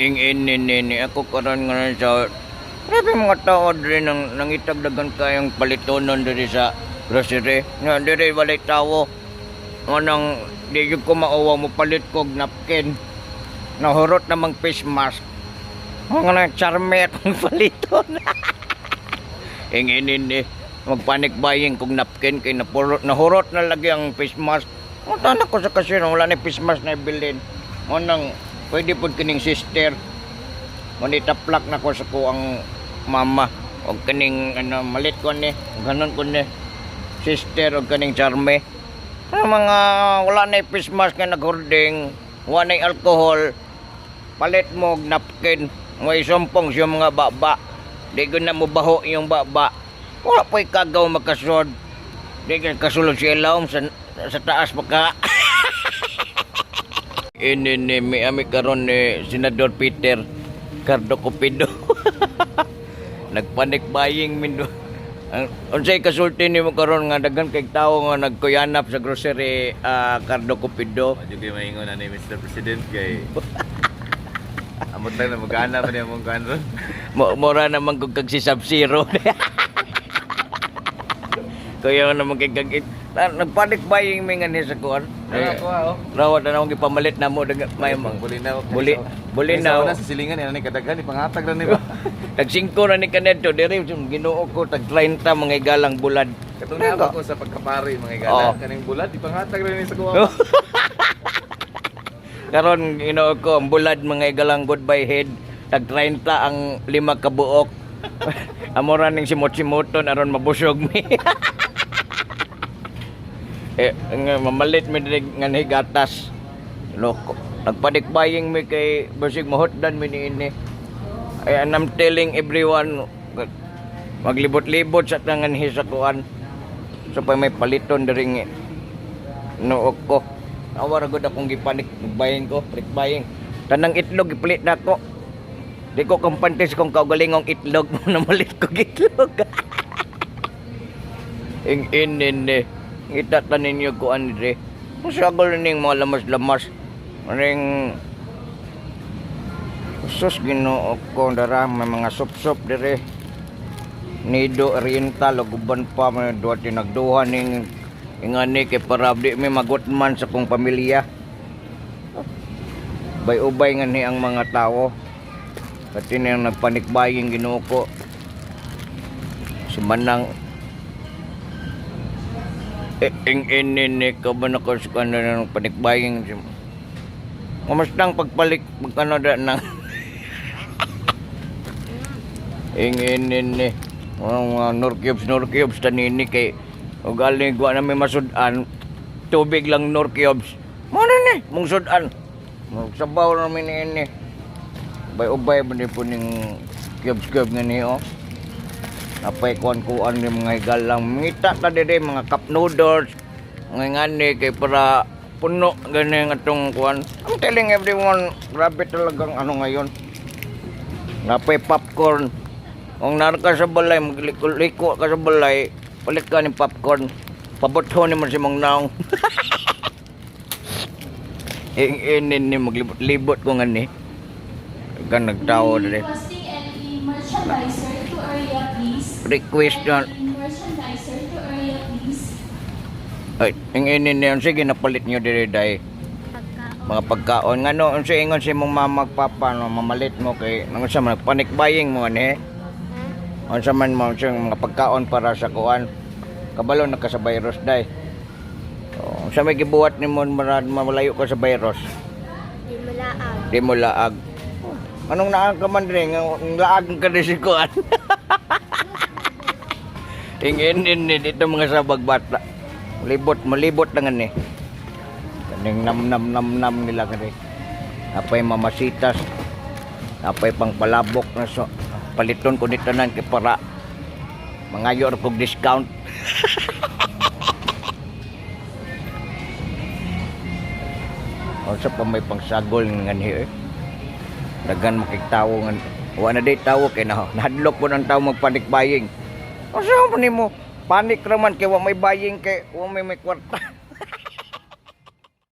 Ing ini ni ako karon nga sa grabe mga tao diri nang nangitag daghan kayong palitonon diri sa grocery. Nga diri walay tawo. Nganang di jud ko mauwaw mo palit kog napkin. Nahurot namang face mask. Nga na charme akong paliton. Ing ini ni magpanic buying kog napkin kay napurot nahurot na lagi ang face mask. Unta ko sa cashier, wala na face mask na ibilin. Nganang pwede pod kining sister. Manitaplak na ko sa kuang mama og kining ano malit ko ni, ganon ko ni sister og kining charme. Ang mga wala na face mask nga naghording, wala na alcohol, palit mo og napkin, may sumpong siya mga baba. Di ko na mo baho yung baba. Wala po'y kagaw makasod. Di ka kasulod siya ilawom sa taas pa ka. Ini ni mi ami karon ni Senador Peter Cardo Cupido. Nagpanic buying min do. Ang unsay kasulti nimo karon nga daghan kay tawo nga nagkuyanap sa grocery, Cardo Cupido? Wa jud maingon na ni Mr. President kay amot lang na magana pa niya mong kuan ron. Mo mura naman kung kag si Sub-Zero. Kuya naman kay kag nagpanic buying mi nga ni sa kuan. Ano ko oh. Rawat na akong gipamalit na mo may mga Bulinaw. Bulinaw. Sa silingan ni kadaghan ipanghatag ra ni ba. Tag 5 na ni kanedto diri, Ginoo ko, tag 30 mga igalang bulad. Katong na ako sa pagkapari mga igala kaning bulad ipanghatag ra ni sa kuha. Karon, Ginoo ko, ang bulad mga igalang goodbye head tag 30 ang lima ka buok. Amora ning simot-simoton aron mabusog mi. Eh nga mamalit mi diri nga gatas. Loko. Nagpanic buying mi kay basig mahotdan mi niini. Ay, and I'm telling everyone, maglibot-libot sa tangan sa kuan. So pa may paliton diri nga nook ko. Awa ra gud akong gipanik buying ko, panic buying. Tanang itlog gipalit na ko. Di ko kampante sa kong kaugalingong itlog mo namalit ko itlog. Ing inin ni. Ngita ta ninyo ko dire. Masagol ning mga lamas-lamas. Ring sus, Ginoo ko, dara may mga sup-sup dire. Nido Oriental ug uban pa may duha tinagduha ning ingani kay para di mi magutman sa kong pamilya. Bay-ubay nga ni ang mga tao. Pati na yung nagpanic buying, Ginoo ko. Si Manang eh, ing ini ni ka ba na ko sa ano ng panic buying. Kamusta ang pagpalit pag ano da nang ing ini ni mga Knorr cubes, Knorr cubes tanini kay o galing gwa na may masud-an, tubig lang Knorr cubes mo na ni mong sud-an, magsabaw na mi ni ini. Ubay-ubay ba ni po ning cubes cubes nga ni oh. Napay kuan-kuan ni mga higalang. Ngita ta dire mga cup noodles. Mga ngani kay para puno gani ang atong kuan. I'm telling everyone, grabe talagang ano ngayon. Napay popcorn. Kung nara ka sa balay, magliko-liko ka sa balay, palit ka ng popcorn. Pabotho ni man si Mang Naong. Ing ini ni maglibot-libot ko nga ni. Kan nagtawo dire. Requesting any merchandiser to area, please. Request na Any merchandiser to area, please. Ay, ing ini niyan, sige napalit niyo dire day. Mga pagkaon ngano unsa ingon si imong mama ug papa no mamalit mo kay nang unsa man panic buying mo ani? Unsa man mo unsa mga pagkaon para sa kuan? Kabalo na ka sa virus day. Oh, unsa may gibuhat nimo marad malayo ka sa virus? Di mo laag. Di mo laag. Anong naang ka man dire nga laag ka di si kuan? Ing ini ni dito mga sabag bata. Libot, malibot lang ani. Kaning nam nam nam nam nila kani. Napay mamasitas. Napay pang palabok na so paliton ko ni tanan kay para mangayo ra kog discount. Unsa pa may pangsagol nga nganhi eh. Daghan makigtawo nga wa na day tawo kay na nahadlok po ng tao magpanic buying. Unsa man nimo? Panic ra man kay wa may buying kay wa may kwarta.